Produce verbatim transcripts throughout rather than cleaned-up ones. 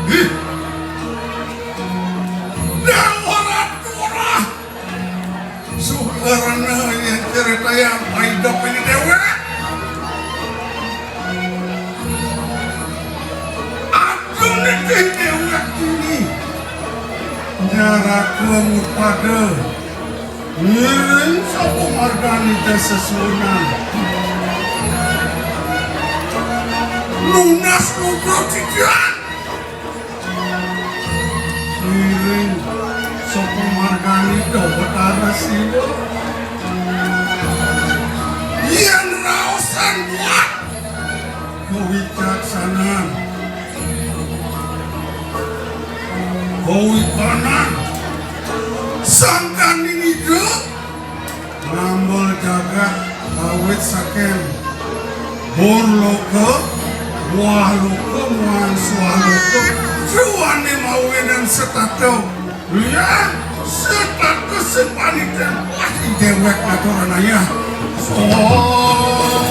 Ih. Dawara-dawara. Sukarna yang ceritayang aida ini déwék. Aduh, nitih déwék ini. Nyarakeun pada. Ngiring Sopo Margani téh sesuunan. Nunas nubruk titiang. Ngiring Sopo Margani ka Betara Siwa. Yén raosan buat kawicaksanan. Kawibanan sangkan ninida nambel jagat kawit saking bur loka, wah loka, muang suah loka, Ruane mawinan setata. Ya, setata sepaniten. Wah, déwék aturan ayah. Oh.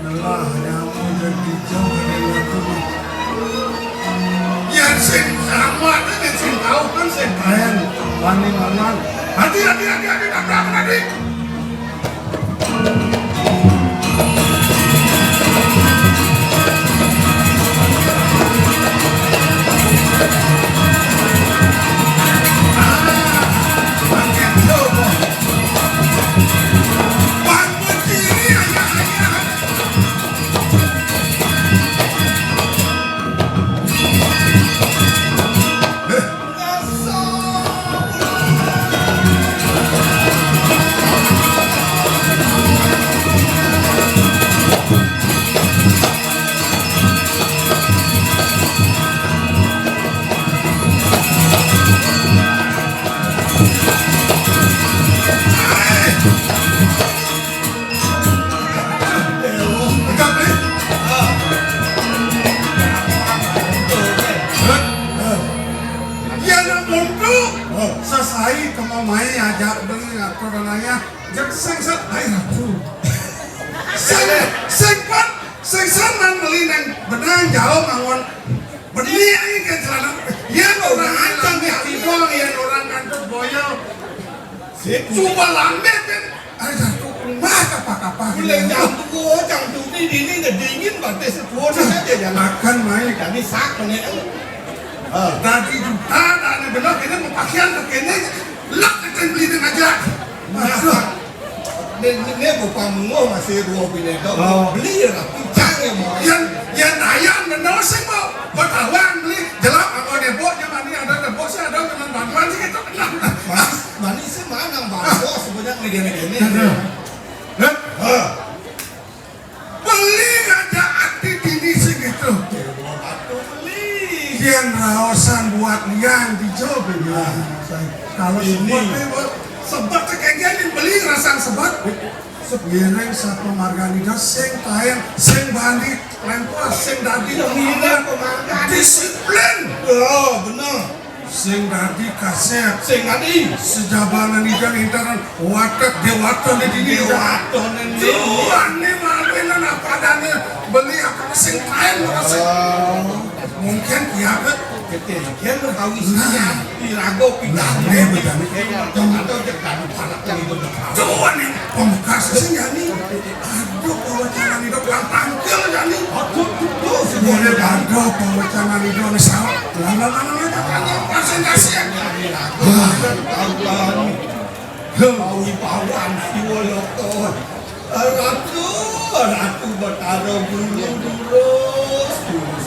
Ngelah nyamu dan kijang dari lagu. Yén sing sama, yén sing tahu kan sing kaen. Wani mangan. Hati, hati, hati, hati, tabrak, hati. Yén amonto sesai kema mai ajak beli atur anaya, jeg sing set ai ratu. Sing, sing pan, sing san nang beli nang benang jauh mangon. Beli ai ke celana. Yén orang ancang ya tiba, yén orang kantut boyo. Sip. Coba lambe kan. Ai ratu rumah kapa-kapa. Boleh jam dua, jam tujuh dini udah dingin batis kuat aja ya. Makan mai. Kami sak menit. Ah. Tadi juta, dah ni benar, kena mau pakaian ke kene, lak akan beli dengan aja. Nah, ini, ini bukan menguh masih dua bini dok. Oh. Beli lah, pincang ya mau. Yang, yang ayam benar sih mau. Bertawan beli, jelap, aku nebok, dia mani ada nebok sih, ada dengan bantuan sih gitu. Nah, nah. Mas, mani sih mana bantuan sebanyak ni gini-gini. Ada. Hah? Hah? Beli aja ati dini sing gitu. Yén raosan buat lian di Jawa Bali. Kalau ini sebet, sebet kegén beli rasan sebet. Sepiring sapa margani dah sing kaen, sing bandi, lempar, sing dadi. Disiplin. Oh, bener. Sing dadi kasép. Sing dadi. Sejabanan ijan intaran watek déwata di dini. Déwata di dini. Tuan ni mawinan apa adanya beli apa sing kaen merasa. Oh. Mungkin kiamat. Kete kian hawi siap. Irago pindah. Nah, ini betul. Ada je kadu anak ni bener. Tuan ni pamekasé jani. Aduh, pawécanan idup yang tangkil jani. Aduh, aduh, aduh. Boleh ada pawécanan idup ni salah. Lah, lah, lah, lah, lah, lah, lah, presentasi ya. Wah. Tahu-tahu. Heh. Pawibawan Siwalaka. Ratu, Ratu Betara Guru durus, durus.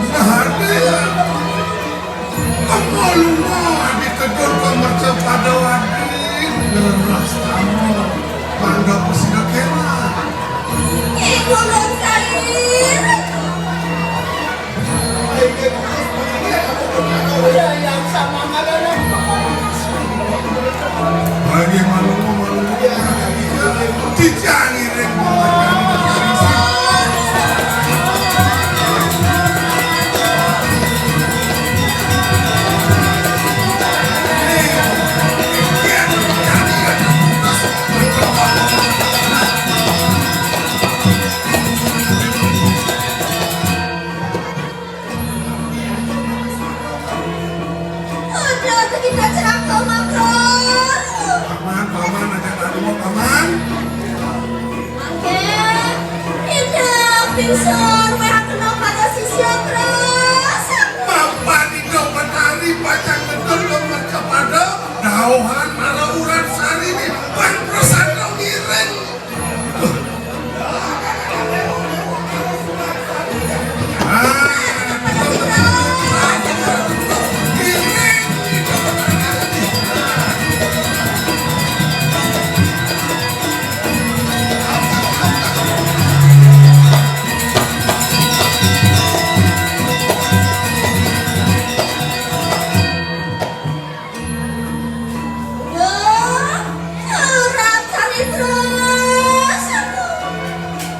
Nah, artinya, kamu lu mau ditegur ke mercapada wadi, leras kamu, mangga pesida kena. Ibu Nur Sair. Udah yang sama ada. Bagi malu, malu, tidak ngiring. Ada kita celaka makan. Paman, paman, ada tamu, paman. Oke, tidak bisa weh kena pada sisya terus. Papan itu petani pacang betul ke mercapada, dauhan malah urat sari nih, pan perasaan kau miring. Duh, berat kali terus aku.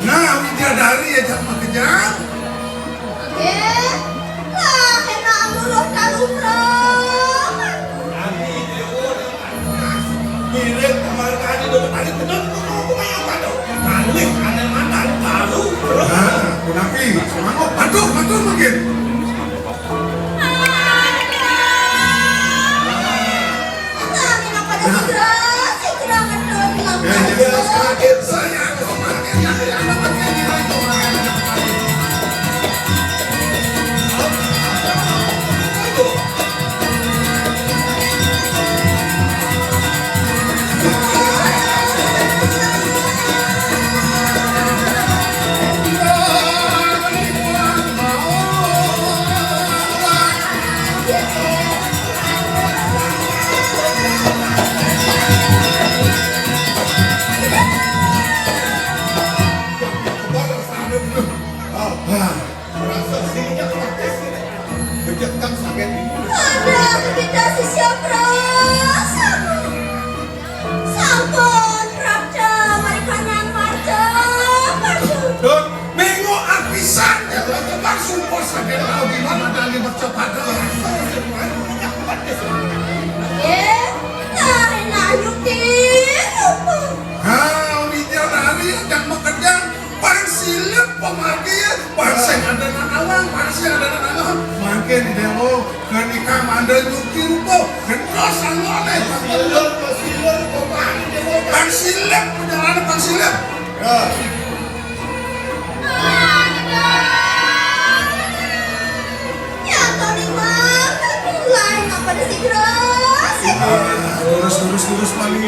Nah, Widya dari ya, jangan makejang. Oke. Lah, enak lurus lalu terus. Mirip kemarin tadi udah tadi tenang, aku main apa tuh? Balik, ada mantan, lalu terus. Nah, aku nanti, semangat, bantu, bantu mungkin. Ada kita sisya perasa. Sampun prapta marikanan warta. Dun, minggu apisan ya, teman sumpah sakit tahu di mana dari bercepat. Eh, nah, nah, yukti, rupa. Kau di jalan hari yang makan Pang silep pemagi, pang sing ada nang awang, pang sing ada nang awang. Mangke di demo, kenika manda nyuki rupo, gendros anggone. Silep, silep, pemagi demo. Pang silep, perjalanan pang silep. Ya. Ya, Tony, Bang, mulai apa di sini, Bro? Terus, terus, terus, paling.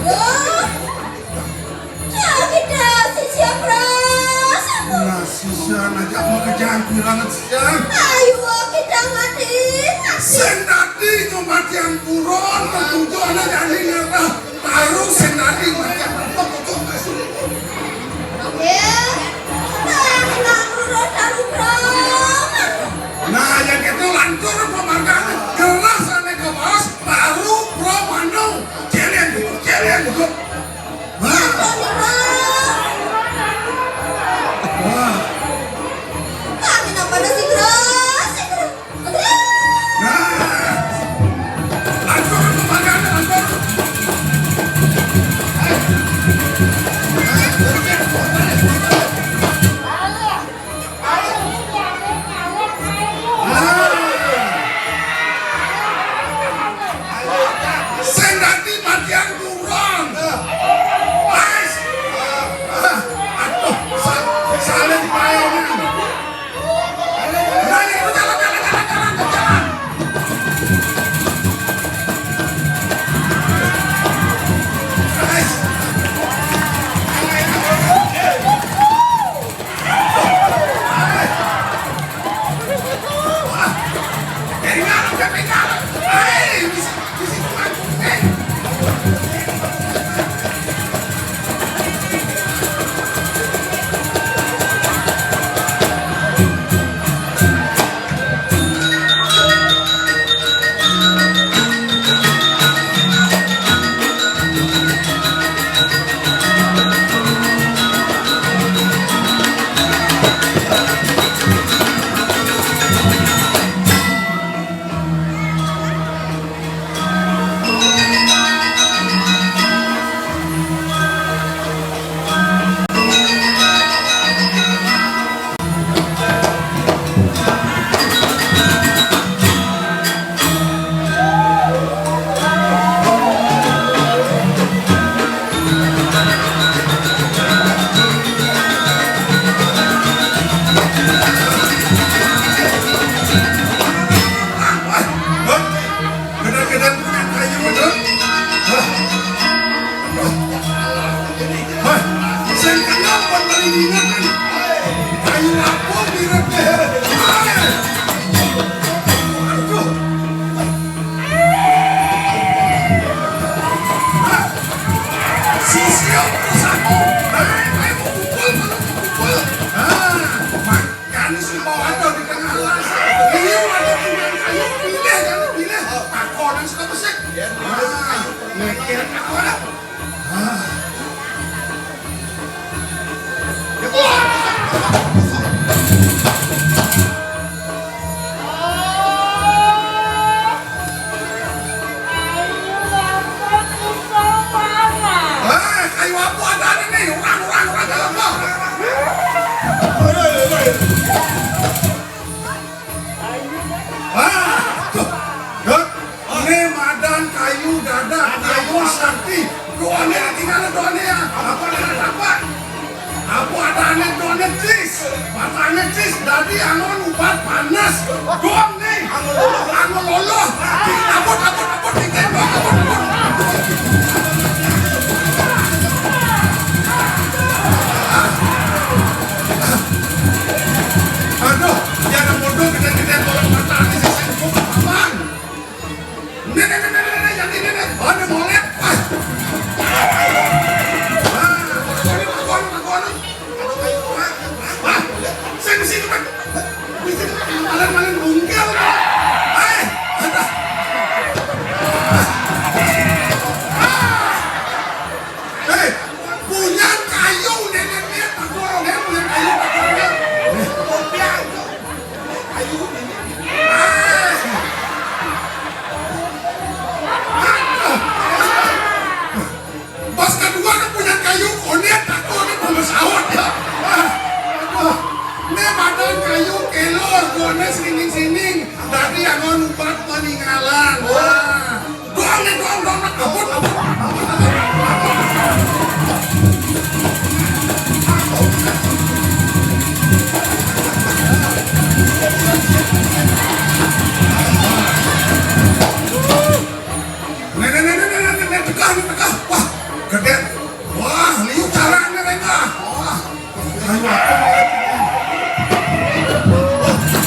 Wah, ya kita sisia keras. Nah, sisia ngajak makejang pirangan sisia. Ayo kita ngadin. Sing dadi nyumatian buron, petunjuk anak jani ngarah. Baru sing dadi matian buron, petunjuk kasih. Ya, nah, nah, buron taruh buron. Nah, yang itu lantur pemandangan. Keras ane kebas, baru pro manung. Celian dulu, celian dulu. Wah. Wah. Kami napa nasi keras? Nah. Ancur, pemandangan, ancur. Ah, nyeker apa? Ah. Eh, kayu apa adané nih? Urang, urang, urang, dalam, Bang. Ah, tuh. Dot, ini madan kayu dadak, kayu sakti. Doané tinggal doané ya. Apa ada apa? Apa adané doané cis? Matané cis, dadi angon ubat panas. Doané. Anu loloh, anu loloh. Abut, abut, abut, abut, abut. Aduh, dia ada bodoh gede-gede orang matané sing sing kok apaan? Nih, nih, nih, nih, nih, yang ini nih. Oh, dia mau lihat. Ah. Ah, ini, ini, ini. Ah, sing, sing, sing. Di sini malah, malah bungkel. Eh, ada. Ah. Eh, punya kayu nenek dia, tak boleh punya kayu, tak boleh. Eh, kopi aja. Kayu ini. Eh. Pas kedua kan punya kayu, konek, tak boleh sama sawat ya. Ah, aduh. Ini madan kayu kelor, konek sining-sining. Dadi angon ubat paninggalan. Wah. Doang nih, doang, doang, doang. Ampun, ampun, ampun, ampun, ampun. Nih, nih, nih, tegah, nih, tegah. Wah, gedé. Wah, liu carané, Rengga. Wah, kayu apa, nih? Wah, nih,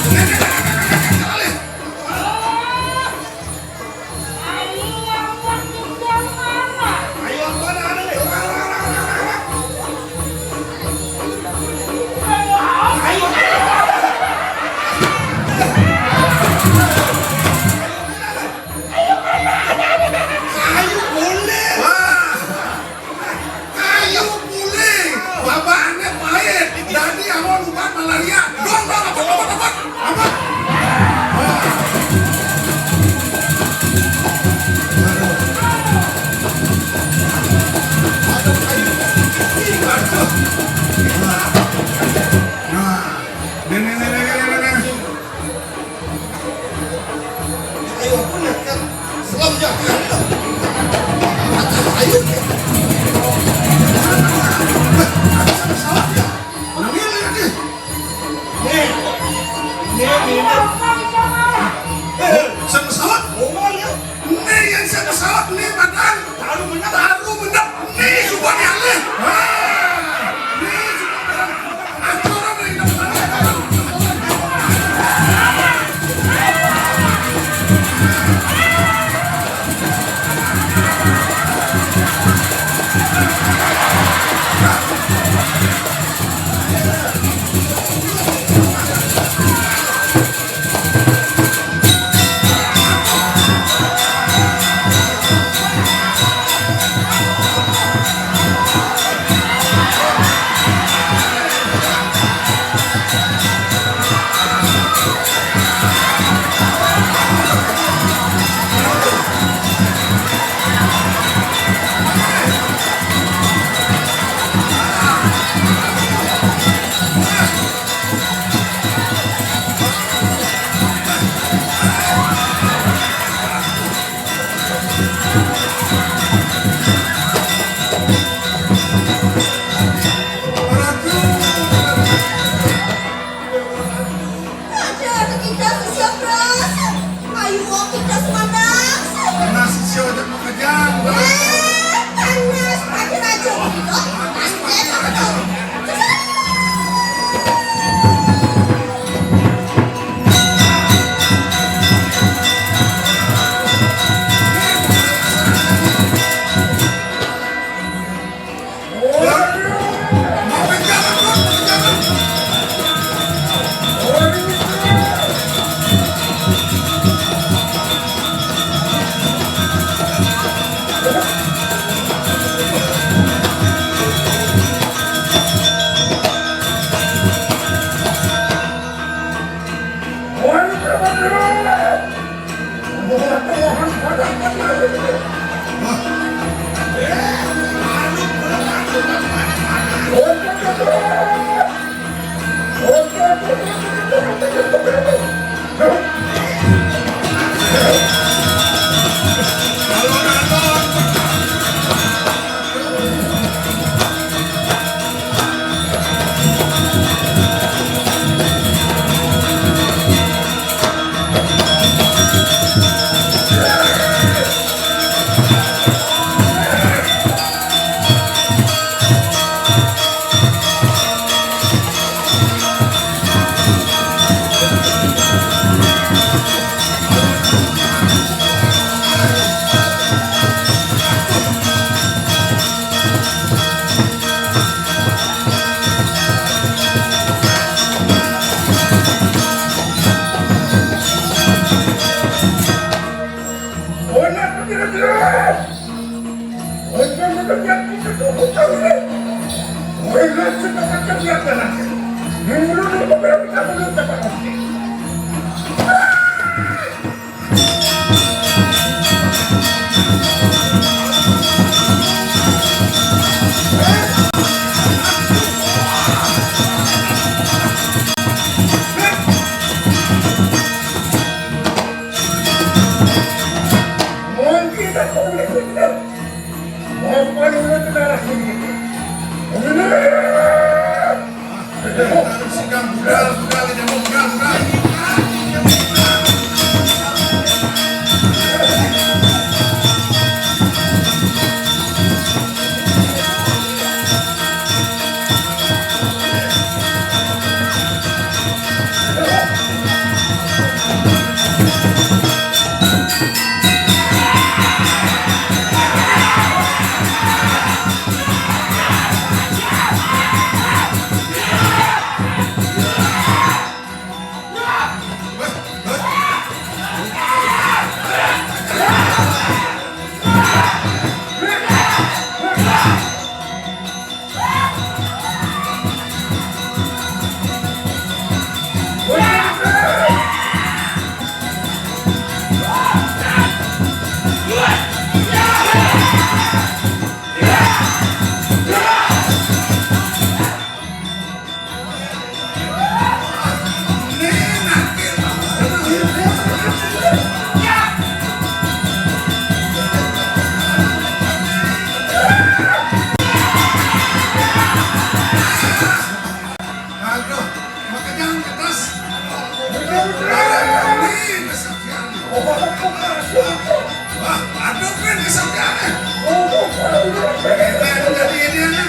nih, nih, nih, nih, nih, nih, nih. Kayu boleh. Wah. Kayu boleh. Babané pahit. Dadi awon ubat malaria. Dong, dong, abot, abot, abot. Abot. Wah. Aduh. Aduh, kayu. Ih, aduh. Nah. Nah. Nih, nih, nih. Ayo, aku lihat kan. Selam ya. Ayo. Ada pesawat ya? Mana ini lagi? Nih. Nih, nih, nih. Eh, saya pesawat? Oh, ya. Nih, yang saya pesawat nih, Madang. Taruh mendap. Taruh mendap. Nih, coba nih, alih. Wah. Nih, coba nih. Ada kita siap, Bras. Ayo, kita semandang. Panas sih, ojek mau kejang. Eh, panas, panas aja. Kita panas, panas. Aduh, makanya keras. Ini kesepian. Wah, aduh, Pin, kesepian. Ini yang jadi ini, ini.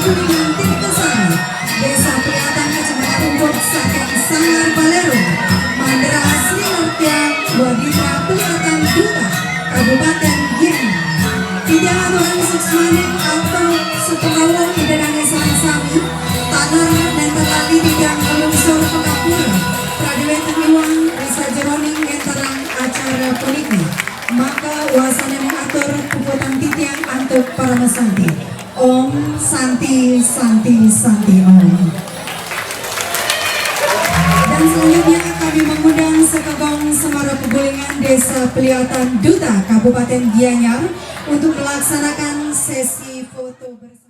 Desa Peliatan, Kecamatan Ungkup, saking Sanggar Balerung, Mandra Sri Artia Waditra Peliatan Duta, Kabupaten Gianyar. Titiang aturang suksmaning atau sepengawa ida dane sareng sami, taler nenten lali titiang nglungsur pangapura, pradewek iwang ring sajeroning ngenterang acara puniki. Maka wasananing atur puputang titiang antuk paramasanti. Om Santi, Santi, Santi Om. Dan selanjutnya kami mengundang Sekagong Semara Pegulingan Desa Peliatan Duta Kabupaten Gianyar untuk melaksanakan sesi foto bersama.